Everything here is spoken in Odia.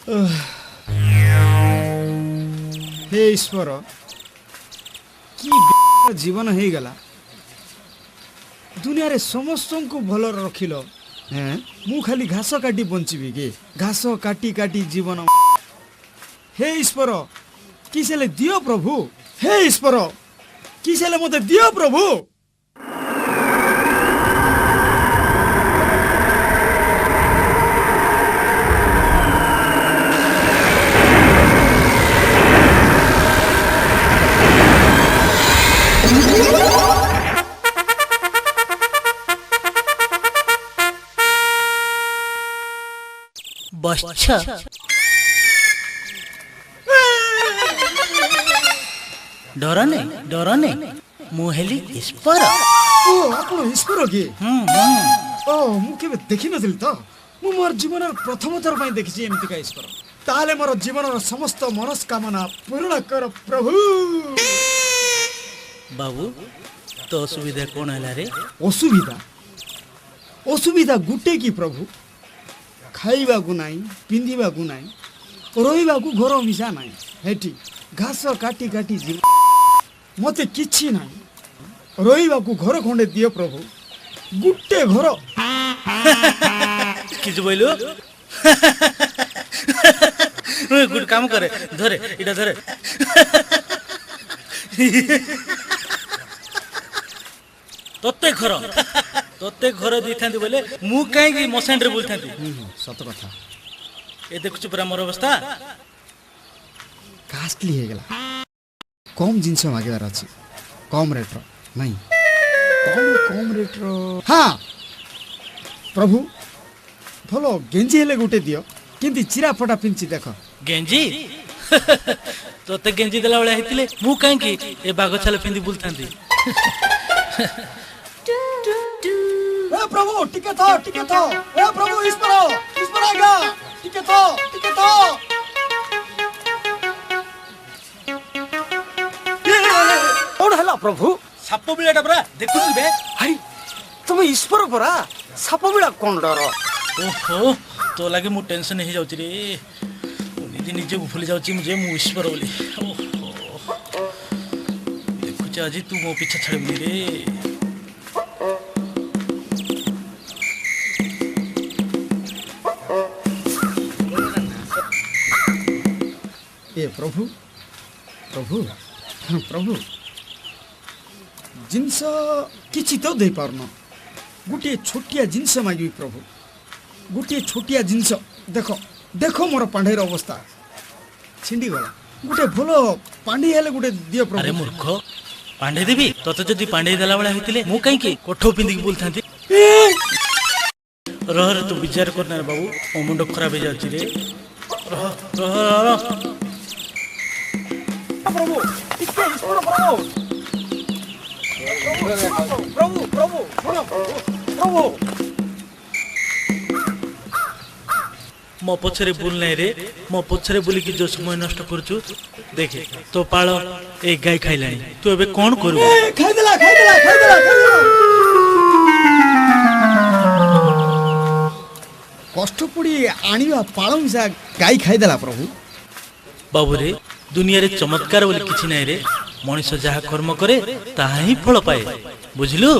ହେ ଈଶ୍ୱର, କି ଜୀବନ ହେଇଗଲା। ଦୁନିଆରେ ସମସ୍ତଙ୍କୁ ଭଲରେ ରଖିଲ, ହେଁ, ମୁଁ ଖାଲି ଘାସ କାଟି ବଞ୍ଚିବି କି? ଘାସ କାଟି କାଟି ଜୀବନ। ହେ ଈଶ୍ୱର, କି ହେଲେ ଦିଅ ପ୍ରଭୁ। ହେ ଈଶ୍ୱର, କି ହେଲେ ମତେ ଦିଅ ପ୍ରଭୁ। ବତ୍ସ, ଡରନେ ଡରନେ, ମୁଁ ହେଲି ଈଶ୍ୱର। ଓ, ଆପଣ ଈଶ୍ୱର କି? ହୁଁ ହୁଁ। ଓ, ମୁଁ କେବେ ଦେଖିନଥିଲି ତ। ମୁଁ ମୋର ଜୀବନର ପ୍ରଥମ ଥର ପାଇଁ ଦେଖିଛି ଏମିତିକା ଈଶ୍ୱର। ତାହେଲେ ମୋର ଜୀବନର ସମସ୍ତ ମନସ୍କାମନା ପୂରଣ କର ପ୍ରଭୁ। ବାବୁ, ତୋ ଅସୁବିଧା କ'ଣ ହେଲା ରେ? ଅସୁବିଧା? ଅସୁବିଧା ଗୋଟେ କି ପ୍ରଭୁ, ଖାଇବାକୁ ନାହିଁ, ପିନ୍ଧିବାକୁ ନାହିଁ, ରହିବାକୁ ଘର ମିଶା ନାହିଁ। ହେଠି ଘାସ କାଟି କାଟି ଯିବ। ମତେ କିଛି ନାହିଁ, ରହିବାକୁ ଘର ଖଣ୍ଡେ ଦିଅ ପ୍ରଭୁ, ଗୋଟେ ଘର। କିଛି ବୋଇଲୁ? ଗୋଟେ କାମ କରେ, ଧରେ ଏଇଟା ଧରେ। ତତେ ଘର, ତତେ ଘର ଦେଇଥାନ୍ତି ବୋଇଲେ ମୁଁ କାହିଁକି ମଶାଣିରେ ବୁଲିଥାନ୍ତି? ସତ କଥା। ଏ ଦେଖୁଛୁ ପରା ମୋର ଅବସ୍ଥା। କାଷ୍ଟଲି ହେଇଗଲା। କମ୍ ଜିନିଷ ମାଗିବାର ଅଛି, କମ୍ ରେଟ୍ର ନାଇଁ, କମ୍ କମ୍ ରେଟ୍ର। ହଁ ପ୍ରଭୁ, ଭଲ ଗେଞ୍ଜି ହେଲେ ଗୋଟେ ଦିଅ। କେମିତି ଚିରା ଫଟା ପିନ୍ଧି ଦେଖ। ଗେଞ୍ଜି? ତତେ ଗେଞ୍ଜି ଦେଲା ଭଳିଆ ହେଇଥିଲେ ମୁଁ କାହିଁକି ଏ ବାଘ ଛାଲ ପିନ୍ଧି ବୁଲୁଥାନ୍ତି? ଏ ପ୍ରଭୁ, ଟିକେ ଥ, ଟିକେ ଥ। ଏ ପ୍ରଭୁ ଈଶ୍ୱର, ଈଶ୍ୱର ଆଜ୍ଞା, ଟିକେ ଥ, ଟିକେ ଥ। କଣ ହେଲା ପ୍ରଭୁ? ସାପ ବିଳାଟା ପରା ଦେଖୁଛୁ ବେ। ଆରେ, ତମେ ଈଶ୍ୱର ପରା, ସାପ ବିଳା କଣ ଡର? ଓହୋ, ତୋ ଲାଗି ମୁଁ ଟେନସନ ହେଇଯାଉଛି ରେ। ମୁଁ ନିଜେ ନିଜକୁ ଭୁଲି ଯାଉଛି ମୁଁ ଯେ ମୁଁ ଈଶ୍ୱର ବୋଲି। ଓହୋ, ଦେଖୁଛି ଆଜି ତୁ ମୋ ପିଛା ଛାଡ଼ିବୁନି ରେ। ଏ ପ୍ରଭୁ, ପ୍ରଭୁ, ପ୍ରଭୁ, ଜିନିଷ କିଛି ତ ଦେଇପାରୁନ, ଗୋଟିଏ ଛୋଟିଆ ଜିନିଷ ମାଗିବି ପ୍ରଭୁ, ଗୋଟିଏ ଛୋଟିଆ ଜିନିଷ। ଦେଖ ଦେଖ, ମୋର ପାଣ୍ଢେଇର ଅବସ୍ଥା ଛିଣ୍ଡିଗଲା। ଗୋଟେ ଭଲ ପାଣ୍ଢେଇ ହେଲେ ଗୋଟେ ଦିଅ ଆରେ ପ୍ରଭୁ। ମୂର୍ଖ, ପାଣ୍ଢେଇ ଦେବି ତତେ? ଯଦି ପାଣ୍ଢେଇ ଦେଲା ଭଳିଆ ହେଇଥିଲେ ମୁଁ କାହିଁକି କୋଠ ପିନ୍ଧିକି ବୁଲୁଥାନ୍ତି? ରହ ରେ, ତୁ ବିଚାର କରନା ରେ ବାବୁ, ମୋ ମୁଣ୍ଡ ଖରାପ ହେଇଯାଉଛି ରେ। ରହ ରହ ରହ। ପ୍ରଭୁ ଟିକେ, ଈଶ୍ୱର ପ୍ରଭୁ, ପ୍ରଭୁ, ପ୍ରଭୁ, ଶୁଣ ପ୍ରଭୁ। ମୋ ପଛରେ ବୁଲ ନାହିଁ ରେ। ମୋ ପଛରେ ବୁଲିକି ଯୋଉ ସମୟ ନଷ୍ଟ କରୁଛୁ, ଦେଖେ ତୋ ପାଳ ଏଇ ଗାଈ ଖାଇଲାଣି। ତୁ ଏବେ କଣ କରିବୁ? ଏ, ଖାଇଦେଲା, ଖାଇଦେଲା, ଖାଇଦେଲା, ଖାଇଦେଲା। କଷ୍ଟ ପଡ଼ି ଆଣିବା ପାଳ ମିଶା ଗାଈ ଖାଇଦେଲା ପ୍ରଭୁ। ବାବୁରେ, ଦୁନିଆରେ ଚମତ୍କାର ବୋଲି କିଛି ନାହିଁ ରେ। ମଣିଷ ଯାହା କର୍ମ କରେ ତାହା ହିଁ ଫଳ ପାଏ, ବୁଝିଲୁ?